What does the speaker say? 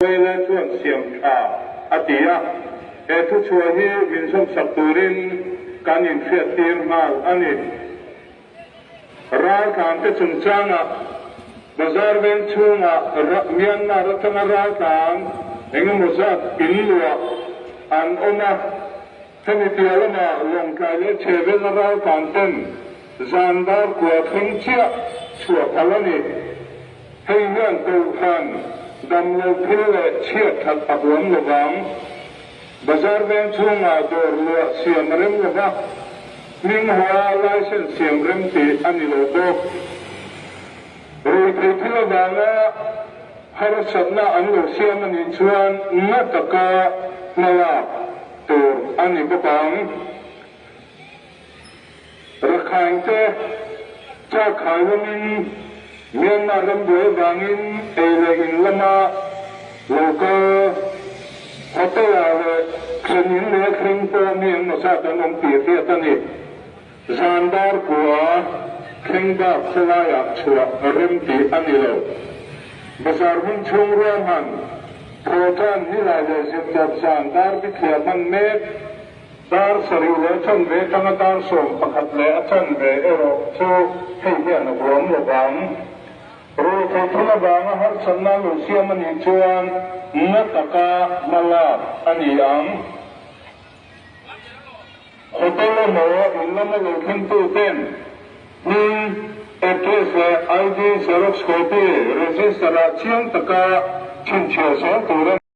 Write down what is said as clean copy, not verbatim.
Wele chuan siam tha a ti a, he thuchhuah hi min zawmsak turin kan inhriattir nghal a ni. Raltlante chungchangah bazar veng chhungah Myanmar atanga raltlan engemaw zat inluah an awm a, hemi piah lamah Lawngtlai leh Chhevelna raltlanten zan dar kua thleng chiah chhuah phal a ni. Hei hian Kohhran damlo thil leh chhiat that a huam lo vang. Bazar veng chhungah dawr luah siam a rem lo va, hming hua license siam rem tih a ni lo bawk. Ruithei thil avanga harsatna an lo siam a nih chuan na taka hmalak tur a ni bawk ang. Rakhine te Chakhai lamin Myanmar ram buai avangin ei leh in lama lo kal hotel ah leh thlen in leh thleng pawh mi engmaw zat an awm tih hriat a ni. Zan dar kua thleng bak khawlaiah chhuah rem tih a ni lo. Bazar hmun chhung ruahman Thawhtan Nilai leh Zirtawp zan dar bithliah hman mek. Dar sarih leh chanve tanga dar 11 leh a chanve erawh chu hei hian a huam lo vang. Ruihtheih thil avanga harsatna lo siam a nih chuan na taka hma lak a ni ang. Hotel emaw in lama lo thlengtu ten hming, address leh ID xerox copy register ah chiang taka chhinchhiah zel tur a ni.